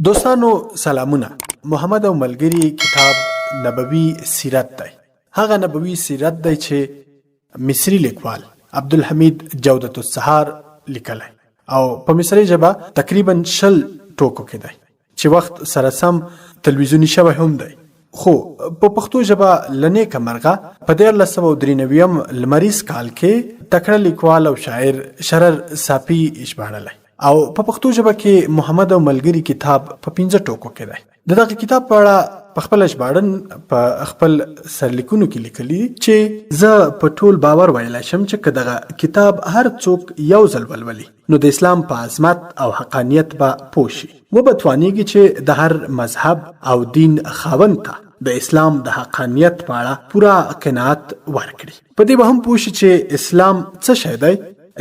دوستانو سلامونه. محمد او ملګري کتاب نبوي سیرت دی، هغه نبوي سیرت دی چې مصري لیکوال عبدالحمید جودت السهار لیکلی او په مصري ژبه تقریبا 20 ټوکو کې دی چې وخت سره سم تلویزیوني شوی هم دی، خو په پښتو ژبه له نیکه مرغه په 1393 لمریز کال کې تکړه لیکوال او شاعر شرر ساپي ژباړلی او په پښتو ژبه کې محمد او ملګري کتاب په 5 ټوکو کې دی. د دغه کتاب په اړه په خپل ژباړن په خپل سرلیکونو کې لیکلي چې زه په ټول باور ویلی شم چې که دغه کتاب هر څوک یو ځل ولولي نو د اسلام په عظمت او حقانیت به پوه شي، وبه توانیږي چې د هر مذهب او دین خاوند ته د اسلام د حقانیت په اړه پوره قناعت ورکړي. په دې به هم پوه شي چې اسلام څه شی دی،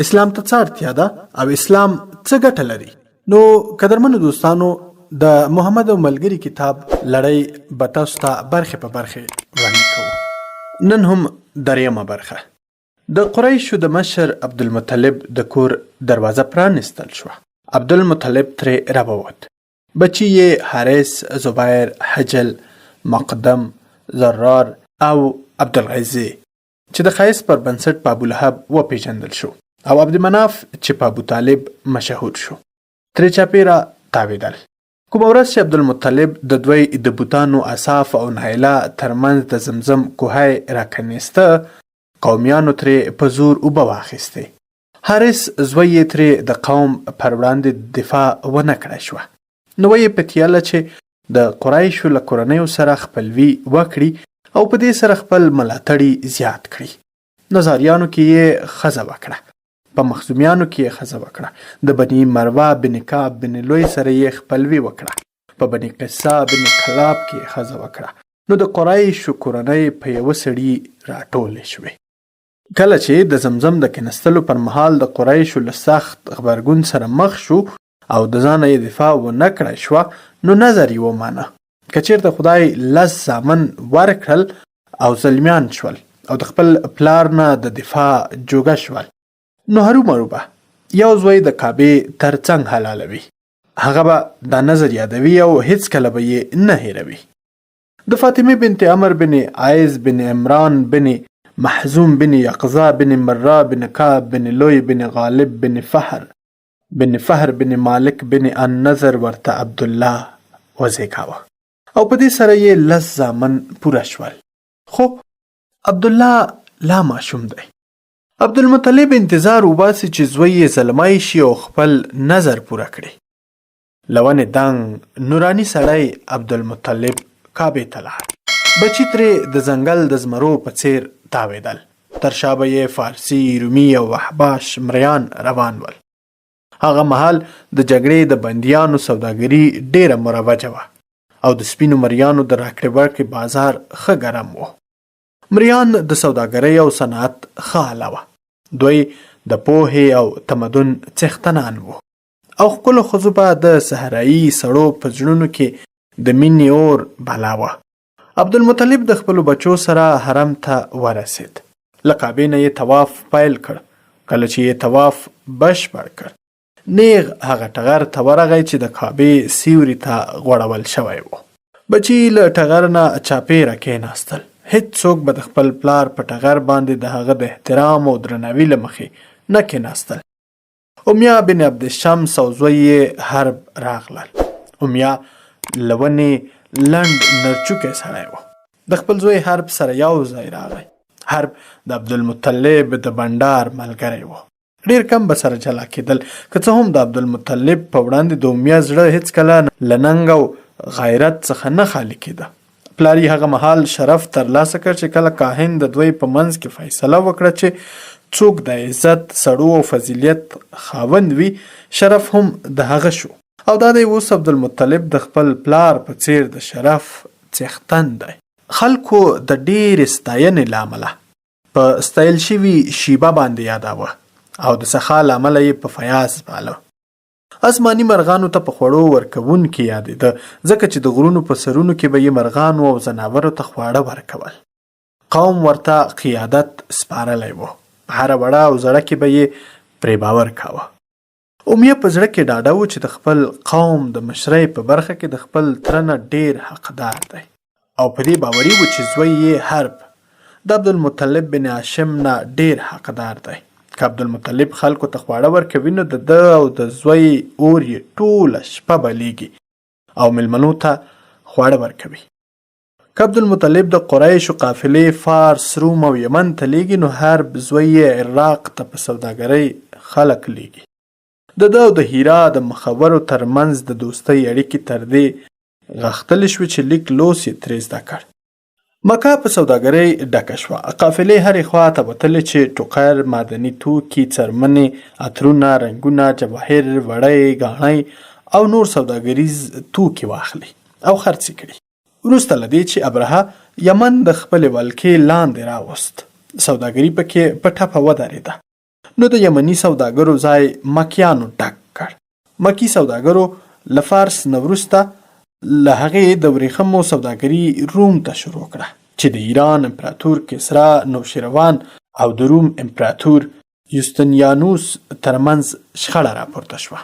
اسلام ته څه اړتیا ده او اسلام څه ګټه لري. نو قدرمنو دوستانو، د محمد او ملګري کتاب لړۍ به تاسو ته برخې په برخې وړاندې کوو. نن هم دریمه برخه. د قریشو د مشر عبدالمطلب د کور دروازه پرانیستل شوه. عبدالمطلب ترې راووت. بچي یې حارث، زبیر، حجل، مقدم، ضرار او عبدالعزی چې د ښایست پر بنسټ په ابولهب وپېژندل شو او عبدمناف چې په ابوطالب مشهور شو، ترې چاپېره تاوېدل. کومه ورځ چې عبدالمطلب د دوی د بتانو اصاف او نایله تر منځ د زمزم کوهی راکنېسته، قومیانو ترې په زور اوبه واخیستې. حارث زوی یې ترې د قوم پر وړاندې دفاع ونه کړای شوه، نو ویې پتیله چې د قریشو له کورنیو سره خپلوي وکړي او په دې سره خپل ملاتړي زیات کړي. نزاریانو کې یې ښځه وکړه، په مخزومیانو کې یې ښځه وکړه، د بني مروه بن کعب بن لوی سره یې خپلوي وکړه، په بني قصه بن کلاب کې یې ښځه وکړه، نو د قریشو کورنۍ په یوه سړي راټولې شوې. کله چې د زمزم د کنستلو پر مهال د قریشو له سخت غبرګون سره مخ شو او د ځانه یې دفاع ونه کړای شوه، نو نذر یې ومانه که چېرته خدای 10 زامن ورکړل او زلمیان شول او د خپل پلار نه د دفاع جوګه شول، نو هرومرو به یو زوی د کعبې تر څنګ حلالوي، هغه به دا نذر یادوي او هیڅکله به یې نه هېروي. د فاطمې بنت عمر بن عایز بن عمران بن محزوم بن یقظه بن مره بن کعب بن لوی بن غالب بن فهر بن فهر بن مالک بن النضر ورته عبدالله وزېږاوه او په دې سره یې 10 زامن پوره شول. خو عبدالله لا ماشوم دی. عبدالمطلب انتظار وباسي چې زوی یې زلمی شي او خپل نظر پوره کړي. له ونې دنګ نوراني سړی عبدالمطلب کعبې ته لاړ. بچي ترې د ځنګل د زمرو په څېر تاوېدل. تر شا به یې فارسي، رومي او احباش مریان روان ول. هغه مهال د جګړې د بندیانو سوداګري ډېره مروجه وه او د سپینو مریانو د راکړې ورکړې بازار ښه ګرم و. مریان د سوداګرۍ او صنعت ښه آله وه. دوی د پوهې او تمدن څښتنان وو. او ښکلو ښځو به د صحرايي سړو په زړونو کې د مینې اور بلاوه. عبدالمطلب د خپلو بچو سره حرم ته ورسېد. له کعبې نه یې طواف پیل کړ. کله چې یې طواف بشپړ کړ، نیغ هغه ټغر ته ورغی چې د کعبې سیوري ته غوړول شوی و. بچي له ټغر نه چاپېره کېناستل. هیڅوک به د خپل پلار په ټغر باندې د هغه د احترام او درناوي له مخې نه کېناستل. امیه بن عبدالشمس او زوی یې حرب راغلل. امیه له ونې لنډ نرچوکی سړی و. د خپل زوی حرب سره یو ځای راغی. حرب د عبدالمطلب د بنډار ملګری و. ډېر کم به سره جلا کېدل. که څه هم د عبدالمطلب په وړاندې د امیه زړه هېڅکله له ننګ او غیرت څخه نه خالي کېده. پلار یې هغه مهال شرف ترلاسه کړ چې کله کاهن د دوی په منځ کې فیصله وکړه چې څوک د عزت، سړو او فضیلیت خاوند وي، شرف هم د هغه شو. او دا دی اوس عبدالمطلب د خپل پلار په څېر د شرف څښتن دی. خلکو د ډېرې ستاینې له امله په ستایل شوي شیبه باندې یاداوه او د سخا له امله یې په فیاض باله. اسماني مرغانو ته په خوړو ورکوونکي یادېده، ځکه چې د غرونو په سرونو کې به یې مرغانو او ځناورو ته خواړه ورکول. قوم ورته قیادت سپارلی و، په هره وړه او زړه کې به یې پرې باور کاوه. امیه په زړه کې ډاډه و چې د خپل قوم د مشرۍ په برخه کې د خپل تره نه ډېر حقدار دی او په دې باوري و چې زوی یې حرب د عبدالمطلب بن هاشم نه ډېر حقدار دی. که عبدالمطلب خلکو ته خواړه ورکوي نو د ده او د زوی اور یې ټوله شپه بلېږي او مېلمنو ته خواړه ورکوي. که عبدالمطلب د قریشو قافلې فارس، روم او یمن ته لیږي نو حرب زوی یې عراق ته په سوداګرۍ خلک لیږي. د ده او د هیرا د مخورو تر منځ د دوستۍ اړیکې تر دې غښتلې شوې چې لیک لوست یې ترې زده کړ. مکه په سوداګرۍ ډکه شوه. قافلې هرې خوا ته وتلې چې ټوقر، معدني توکي، څرمنې، عطرونه، رنګونه، جواهر، وړۍ، ګاڼۍ او نور سوداګریز توکي واخلي او خرڅ یې کړي. وروسته له دې چې ابرهه یمن د خپلې ولکې لاندې راوست، سوداګري پکې په ټپه ودرېده، نو د یمني سوداګرو ځای مکیانو ډک کړ. مکي سوداګرو له فارس نه وروسته له هغې د ورېښمو سوداګري روم ته شروع کړه، چې د ایران امپراتور کسرا نوشیروان او د روم امپراتور یوستنیانوس تر منځ شخړه راپورته شوه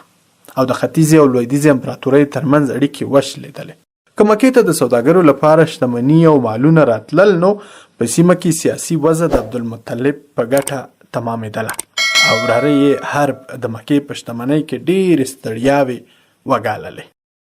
او د ختیځې او لویدیځې امپراتورۍ تر منځ اړیکې وشلېدلې. که مکې ته د سوداګرو لپاره شتمني او مالونه راتلل نو په سیمه کې سیاسي وضع د عبدالمطلب په ګټه تمامېدله او وراره یې حرب د مکې په شتمنۍ کې ډېرې ستړیاوې وګاللې.